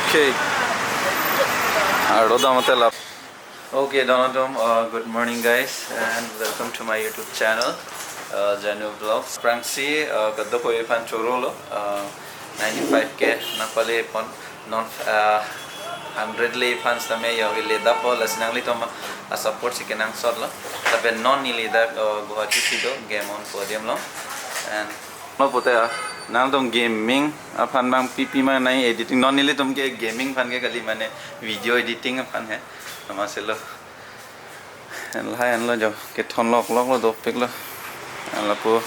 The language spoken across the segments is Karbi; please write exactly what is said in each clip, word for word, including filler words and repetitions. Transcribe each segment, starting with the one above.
Okay. Aro dam ate lap. Okay, don atum, uh, good morning guys, and welcome to my YouTube channel, uh, Janu Vlogs. Aphrangsi, uh, kadokave aphan chorolo, uh, ninety-five K nangpale pon non, uh, hundred le aphan sitame yo le dapo, lasi nanglitum a-support si kenangsotlo. Lapen non neli dak, uh, Guwahati si do, Game on Podium along. And lo pote, ah, nangtum gaming aphan bang pipi ma nai editing, non nelitum ke gaming aphan ke kali, mane video editing aphan he. Amatsi lo. Lahai anlo jo, kethon loklok lo, dopik lo. An lapu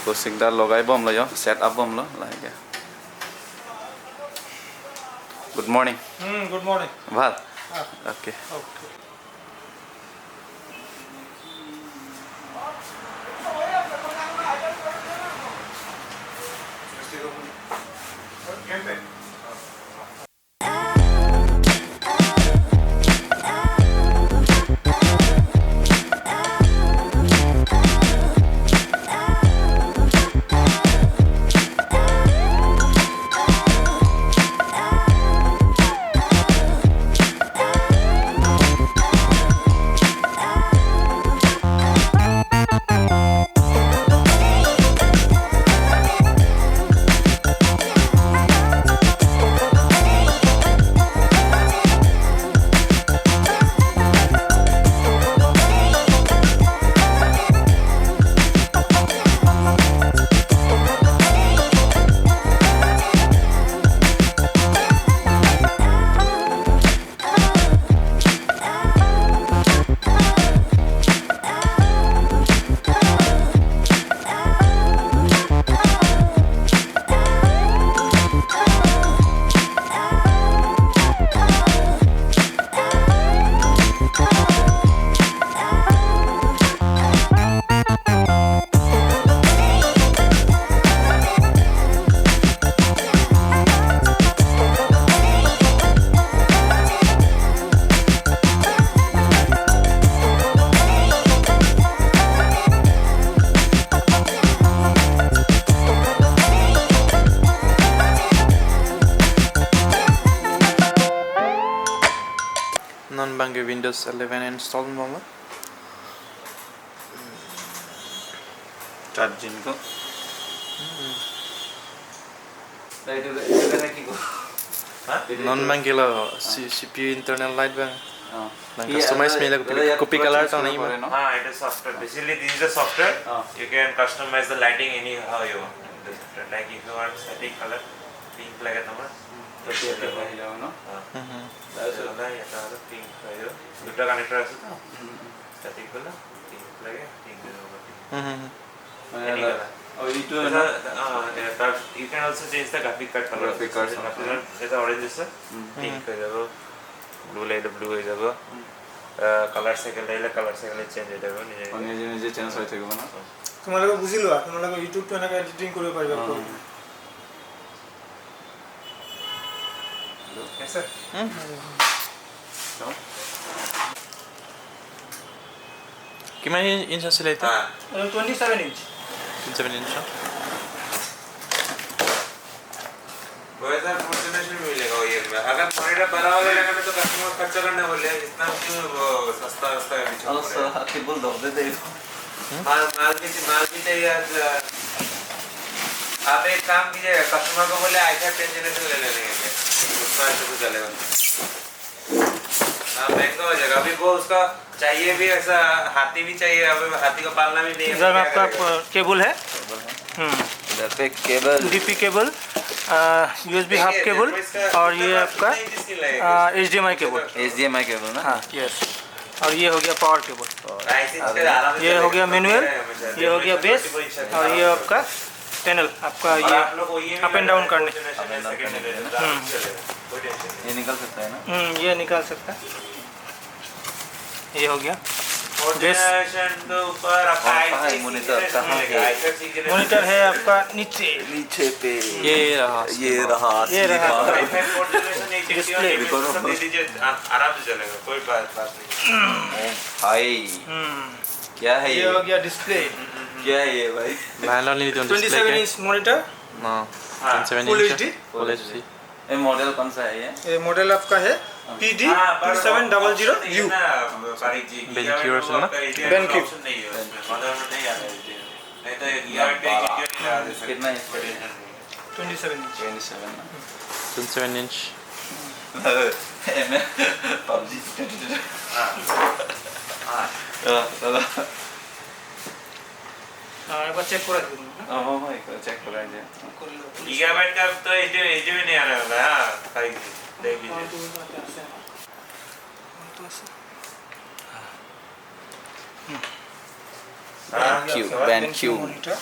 Kaushik da logai bomlo jo, set up bomlo, lahai ke. Good morning. Hmm, good morning. Bhal? Ah. Okay. Okay. Non bangke Windows eleven install bomlo. Charging ko. Hmm. Nah, itu, itu kan lagi ko. Hah? Non bangke lo, si, C P U internal light bang. Oh. Nang customize me la kopi, kopi color tong nangji ma? Ah, it is software. Basically, this is a software. Oh. You can customize the lighting anyhow you want. The software. Like if you want static color, pink lage tomar. Hmm. To pink lage, no? Ah. Hmm. Laso na, ya ta pink lage. Duita connector ase to. Hmm. Static color, pink lage, pink lage. Hmm. মানে, any color. অ, এইটো এটা, এটা, আ, এ, তাৰ, you can also change the graphic card color. Graphic card, graphic card, এটা orange আছে, উম। Pink হৈ যাব, blue লাগিলে blue হৈ যাব। উম। আ, color cycle লাগিলে color cycle change হৈ যাব, নিজে নিজে। অ, নিজে নিজে চেঞ্জ হৈ থাকিব ন? অ। তোমালোকে বুজি লোৱা, তোমালোকে YouTubeটো এনেকে এডিটিং কৰিব পাৰিবা। অ। Yes, sir. Hmm? No? কিমান ইঞ্চ আছিলে এইটো? হা। এইটো twenty seven inch. Twenty seven inch ন? वैसा फोर्थ जनरेशन भी मिलेगा वो ईएमआई में। अगर मॉनिटर बड़ा वाला लेना है तो कस्टमर खर्चा करना बोले, इतना क्यों वो सस्ता, सस्ता है पीछे और पड़ रहा है। सर, केबल दो दे दे। हम्म? माल, माल भी, माल भी चाहिए आज। आप एक काम कीजिए, कस्टमर को बोले, आई फाइव टेन जनरेशन ले लेने के लिए। उसका ऐसे कुछ चलेगा। हाँ, महंगा हो जाएगा। अभी वो उसका चाहिए भी ऐसा, हाथी भी चाहिए, अभी हाथी को पालना भी नहीं है, सर, क्या आपका करेगा? प-, केबल है? हम्म। इधर पे केबल। डीपी केबल, अ, यूएसबी हब देखिए, केबल, देखो इसका और ये कितना आपका, कितना इंच की लगेगी? अ, एचडीएमआई केबल। एचडीएमआई केबल ना? हाँ, यस। और ये हो गया पावर केबल। और ऐसे इसके आराम से ये हो गया चलेगा। मैनुअल, हमेशा ये हो गया बेस, ट्वेंटी फोर इंच और ये आपका पैनल, आपका और ये आप लोग को ये भी अप एंड डाउन करने। सेकंड जनरेशन, हम्म। सेकंड जनरेशन, आराम से चलेगा, कोई टेंशन नहीं। ये निकल सकता है ना? हम्म, ये निकल सकता है। ये हो गया। Fourth base. जनरेशन के ऊपर आपका और आई कहाँ है सिक्स मॉनिटर? जनरेशन कहाँ मिलेगा, है? आई सिक्स जनरेशन। मॉनिटर है आपका नीचे। नीचे पे। ये रहा ये सिनेमा। रहा ये रहा। सिनेमा। आई फाइव फोर्थ जनरेशन एक डिस्प्ले। डिस्प्ले, ये सब दे दीजिए, आ-, आराम से चलेगा, कोई बात, बात नहीं। ओ भाई। हम्म। क्या है ये ये? हो गया डिस्प्ले। क्या है ये भाई? Nylon ni twenty seven inch monitor। No, हाँ। Twenty seven inch। Full HD। Full HD। ये मॉडल कौन सा है ये? ये मॉडल आपका है हाँ। P D two seven double zero U. हाँ, पर ऑप्शन नहीं है ना, पारिक जी, BenQ। गीगाबाइट में आपका एटीआर का ऑप्शन नहीं है उसमें, BenQ। मॉडल में नहीं आता है एटीआर। नहीं तो ये गीगाबाइट का एटीआर नहीं आता है। कितना इंच का है? Twenty seven inch. Twenty seven ना? Twenty seven inch. पबजी। हाँ। हाँ, चलो। हाँ, एक बार चेक करा दीजिए ना। हाँ, हाँ, हाँ, एक बार चेक करा दीजिए। कर लो। गीगाबाइट का तो एचडी, एचडी में नहीं आ रहा होगा, हाँ, पारिक जी, देख लीजिए। हाँ, तो वो तो ऐसे है। हाँ, तो ऐसे। BenQ, BenQ। মনিটৰ।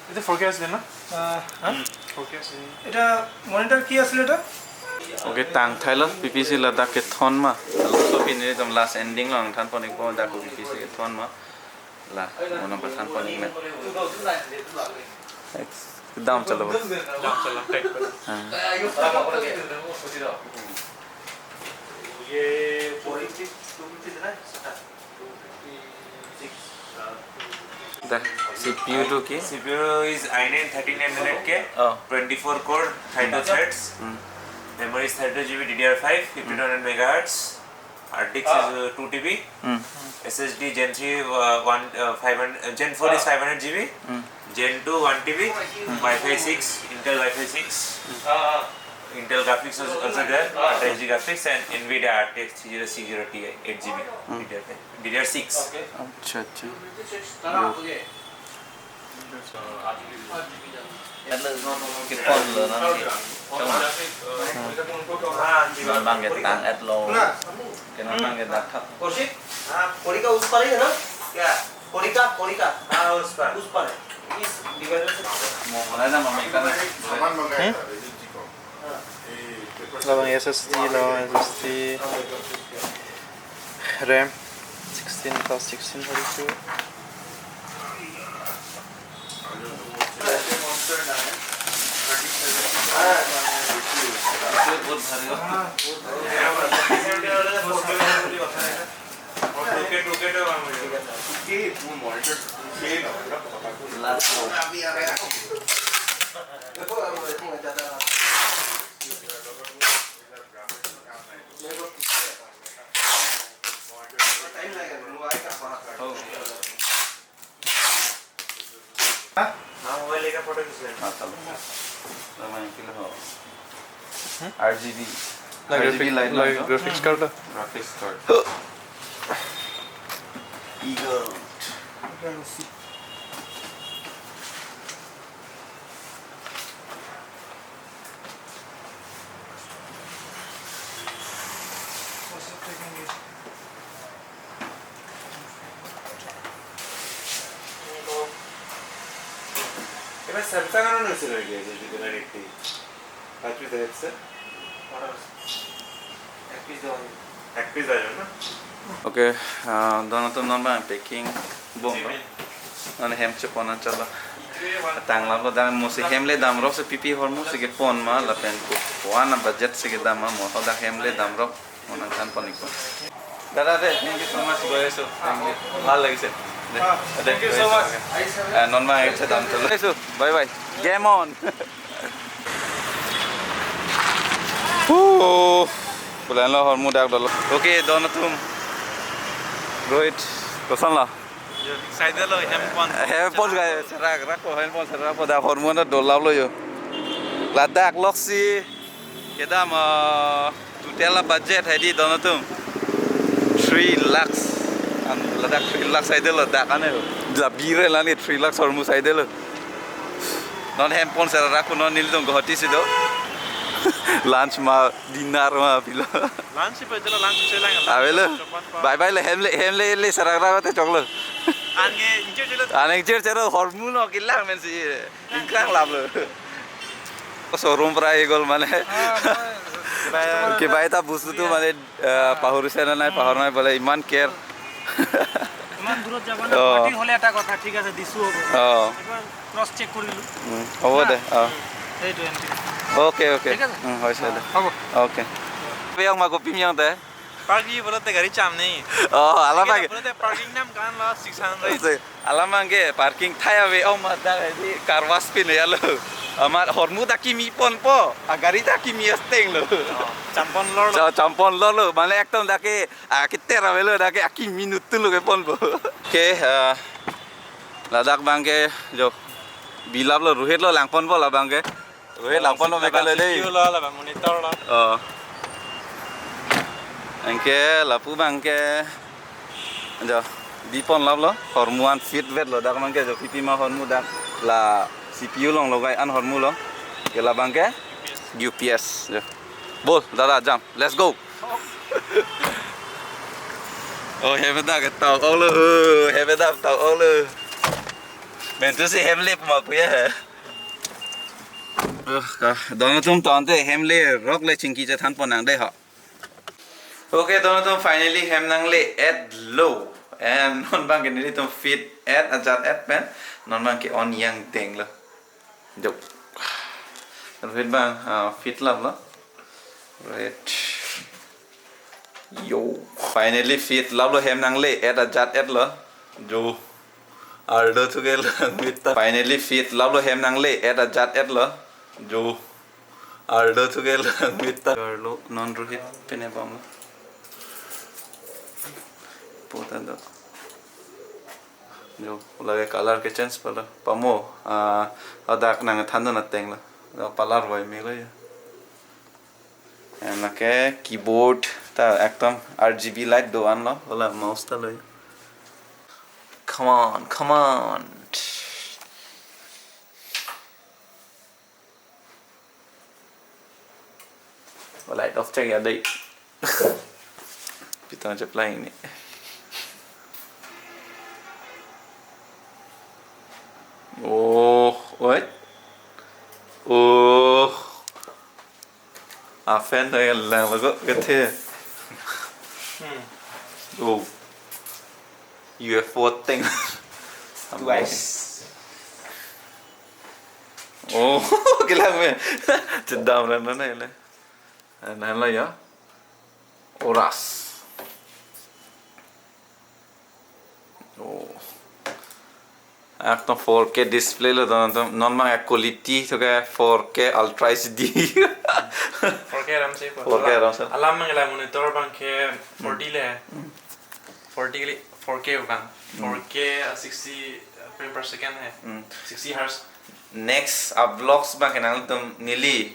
এইটো ফ'ৰ কে আছিলে ন? আহ, হা? ফ'ৰ কে আছিলে। এটা মনিটৰ কি আছিলে এটা? Okay, tang thailo, P P C ladak kethon ma. Laso pini ekdom last ending lo nangthanpon-ikpo, dak P P C kethon ma. La, mo nangpathanpon-ik me. Dam chalo. Dam chalo, thank you. हाँ। ये to fifty, to fifty है ना? Dah, C P U to ki? C P U is i nine thirteen M N eight K, Oh. twenty-four core, thirty-two Hmm. threads, Hmm. memory is thirty-two G B D D R five, fifty-two hundred megahertz, hard disk is, uh, two T B, Hmm. S S D Gen three, uh, one, uh, five hundred, uh, Gen four is five hundred G B, Hmm. Gen two one T B, Wi-Fi six, Intel Wi-Fi six, Intel graphics is also there, uh, ten G graphics and Nvidia R T X three zero six zero Ti, eight G B Hmm. D D R five. D D R six। আচ্ছা, আচ্ছা। Hello, ke phone lo na ke? हाँ, जी। Non bang ke tang et lo. Ke non bang ke dak thap. Kaushik, हाँ। कोरिका उस पार ही है ना? क्या? कोरिका, कोरिका। हाँ, उस पार। उस पार है। इस डिवाइडर से। Mo mana na mami ka na? सामान मंगाया था, resin chicken. Labang S S D, labang S S D, RAM sixteen plus sixteen thirty-two. हाँ, मोबाइल लेकर फोटो खींच लेना। हाँ, चलो। तो मैं किलो हो। हम्म? R G B. Like R G B graphic, light like ना जो? Graphics card। Graphics card। Eagle। এবার স্যামসাং আনো না ছিল আগে, যে দুটো রেট নেই। পাঁচ পিস আছে। এক পিস দেওয়া যাবে। এক পিস দেওয়া যাবে না? Okay, ah, don atum non bang packing bom lo. Non hem chepon an chalo. Tang lam lo, dan mo si hem le damrok si pipi hormu si kepon ma lapen ko koan a budget si kedam ma mo hadak hem le damrok mo nangthanpon-ikpo. Dada de, thank you so much, গৈ আছো। Thank you। ভাল লাগিছে। দে, ah, দে, thank you so much। Eh, non bang ek chedam chalo. Bye bye। Game on। Hu, pulan lo hormu dak dolo. Okay, don atum. Rohit, koson lo? Yo, excited lo, hem pon. Hem pon ga, serak rak ko, hem pon serak ko, dak hormu na dolap lo yo. Ladak loksi, kedam, ah, total budget hai di don atum three lakhs. An ladak three lakhs hai de lo, dak ane lo. Jabire lani three lakhs hormu hai de lo. Non hem pon serak ko non nelitum Guwahati si do. Lunch ma, dinner ma pilo. Lunch pa jala lunch se lang. Avelo. Bye bye le hem le, hem le le serak rak te choklo. Ange inche jala. Ange inche jala hormu no kilang men si. Ingkrang lap lo. Showroom pra igol mane. Ah, customer। Kiba ekta bostu tu mane, eh, pahori se na nai, pahor nai bole iman care। ইমান দূৰত যাব না, অ। গুৱাহাটী হ'লে এটা কথা, ঠিক আছে, দিছো হ'ব। অ। একবাৰ ক্ৰছ চেক কৰি দিলো। উম, হ'ব দে, অ। সেইটোৱে, এনকে। Okay, okay। ঠিক আছে? উম, হৈছে দে। হ'ব। Okay। Beyong ma kopi miyong te? Park ji bolo te gari cham nahi. অ, আলাপ আগে। Bolo te parking dam kan la six hundred. Alam abang ke parking thai ave, oh, ma dak di car wash pin ya lo. Amat hormu ta kimi ponpo, agari ta kimi asteng lo. Champon lor lo. Cha-, champon lor lo, mane ekdom dak ke, ah, kiter avelo dak ke, akimi nuttu lo keponpo. Okay, ah, ladak abang ke, jo, bilap lo, Rohit lo, langponpo labang ke. Rohit langponpo, meka lo dei. C P U lo, labang monitor lo. Oh. Anke, lapu abang ke, jo, bipon lap lo, hormu an fit vet lo, dak abang ke, jo, P P ma hormu dak, la C P U along logai an hormu lo. Ke labang ke U P S, jo. Bol, dada, jam. Let's go. Oh, hem dak ke tau ok lo, hem dak tau ok lo. Mentu si hem lep ma puya he. Uh, ka, don atum tangte hem lerok le chingki chethan pon nang dei ha. Okay, don atum finally hem nangle-et lo. And non abang ke nelitum fit-et ajat-et pen. Non abang ke on yang deng lo. Jo. Rohit abang, ah, fit lap lo. Right. Yo. Finally fit lap lo, hem nangle-et ajat-et lo. Jo. Ardo thuke lang mita. Finally fit lap lo, hem nangle-et ajat-et lo. Jo. Ardo thuke lang mita. Arlo non Rohit pene bang lo. Puta do. Jo, lake color ke change pala. Pamo, ah, adak nangthandun ateng lo. Dak color wai me lo ya. And lake keyboard ta ekdom R G B light do-an lo. Wala mouse ta lo ya. Come on, come on. Light off check ya dei. Pitang check lang ni. Oh, oi. Oh. A fan ta lang lo ko kethe. Hmm. Oh. U F O thing. Twice. Oh, kelang me. Chedam ran na le. Nan lo ya. Oras. Oh. Ekdom four K display lo, don atum, non abang quality thuke four K Ultra H D. Four K aram se ko. Four K aram se. Alam abang la monitor abang ke forty le. Hmm. Forty le, four K abang. Hmm. Four K, uh, sixty frame per second hai. Hmm. Sixty hertz. Next a vlogs abang ke nangtum neli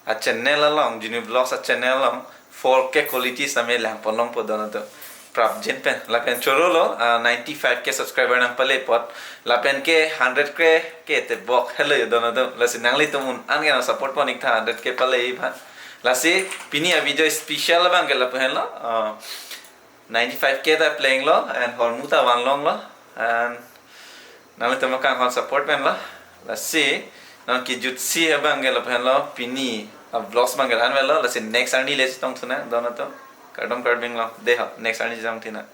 a channel along, Junior Vlogs a channel along four K quality same lang pon longpo, don atum. Prapjin pen, lapen choro lo, ah, ninety-five K subscriber nangpale apot, lapen ke hundred K ke tebok helo, don atum. Lasi nanglitum un-an ke nang support pon ik tha, hundred K pale aphan. Lasi pini a video special abang ke lapu henlo, ah, ninety-five K ta pleng lo, and hormu ta van long lo, and nanglitum akanghon support pen lo. Lasi non kejutsi abang ke lapu henlo, pini a vlogs abang ke la-an vet lo, lasi next arni le chetong thu nang, don atum. Kardom karding lo, dei ho, next arni chetong thu nang.